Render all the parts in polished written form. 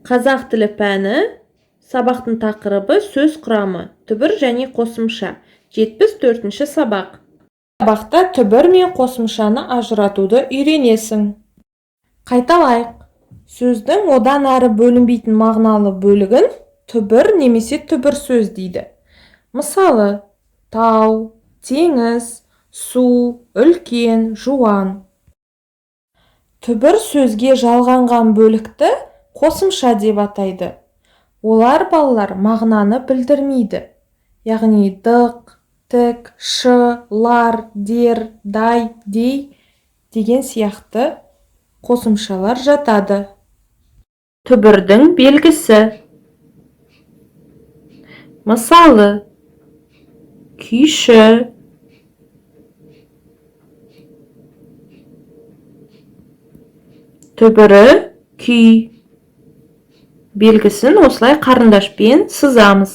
Қазақ тілі пәні, сабақтың тақырыбы сөз құрамы, түбір және қосымша. 74-ші сабақ. Сабақта түбір мен қосымшаны ажыратуды үйренесің. Қайталайық. Сөздің одан әрі бөлінбейтін мағыналы бөлігін түбір немесе түбір сөз дейді. Мысалы, тау, теңіз, су, үлкен, жуан. Түбір сөзге жалғанған бөлікті қосымша деп атайды. Олар, балалар, мағынаны білдірмейді. Яғни дық, тік, шы, лар, дер, дай, дей деген сияқты қосымшалар жатады. Түбірдің белгісі. Мысалы, күйші, түбірі күй. Белгісін осылай қарындашпен сызамыз.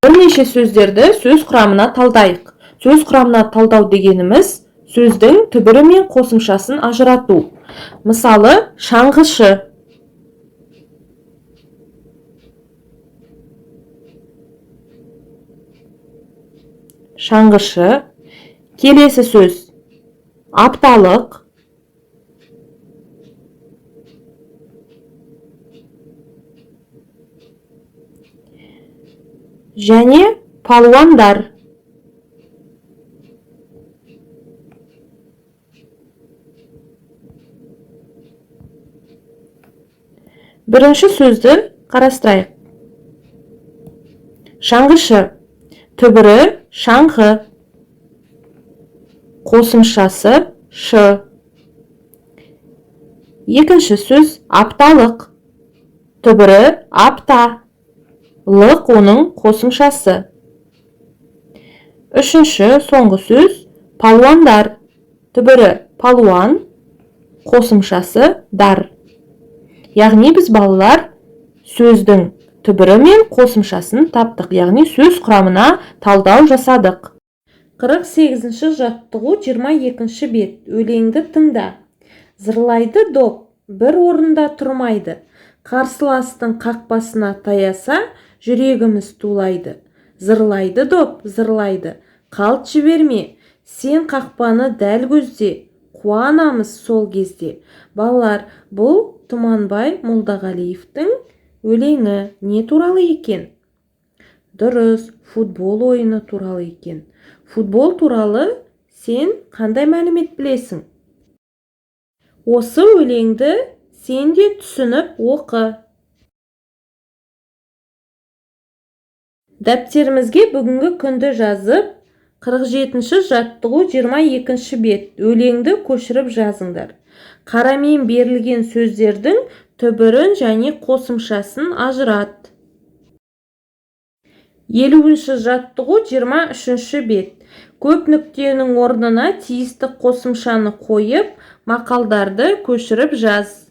Бірнеше сөздерді сөз құрамына талдайық. Сөз құрамына талдау дегеніміз сөздің түбірі мен қосымшасын ажырату. Мысалы, шаңғышы. Шаңғышы. Келесі сөз апталық. Және палуандар. Бірінші сөзді қарастырайық. Шаңғышы. Түбірі шаңғы. Қосымшасы шы. Екінші сөз апталық. Түбірі апта. Лық оның қосымшасы. Үшінші, соңғы сөз палуандар. Түбірі палуан, қосымшасы дар. Яғни біз, балалар, сөздің түбірі мен қосымшасын таптық, яғни сөз құрамына талдау жасадық. 48-ші жаттығу, 22-ші бет. Өлеңді тыңда. Зырлайды доп, бір орында тұрмайды. Қарсыластың қақпасына таяса, жүрегіміз тулайды. Зырлайды доп, зырлайды. Қалт жіберме. Сен қақпаны дәл көзде. Қуанамыз сол кезде. Балалар, бұл Тұманбай Молдағалиевтің өлеңі не туралы екен? Дұрыс, футбол ойыны туралы екен. Футбол туралы сен қандай мәлімет білесің? Осы өлеңді сен де түсініп оқы. Дәптерімізге бүгінгі күнді жазып, 47-ші жаттығу, 22-ші бет. Өлеңді көшіріп жазыңдар. Қарамен берілген сөздердің түбірін және қосымшасын ажырат. 50-ші жаттығу, 23-ші бет. Көп нүктенің орнына тиісті қосымшаны қойып, мақалдарды көшіріп жаз.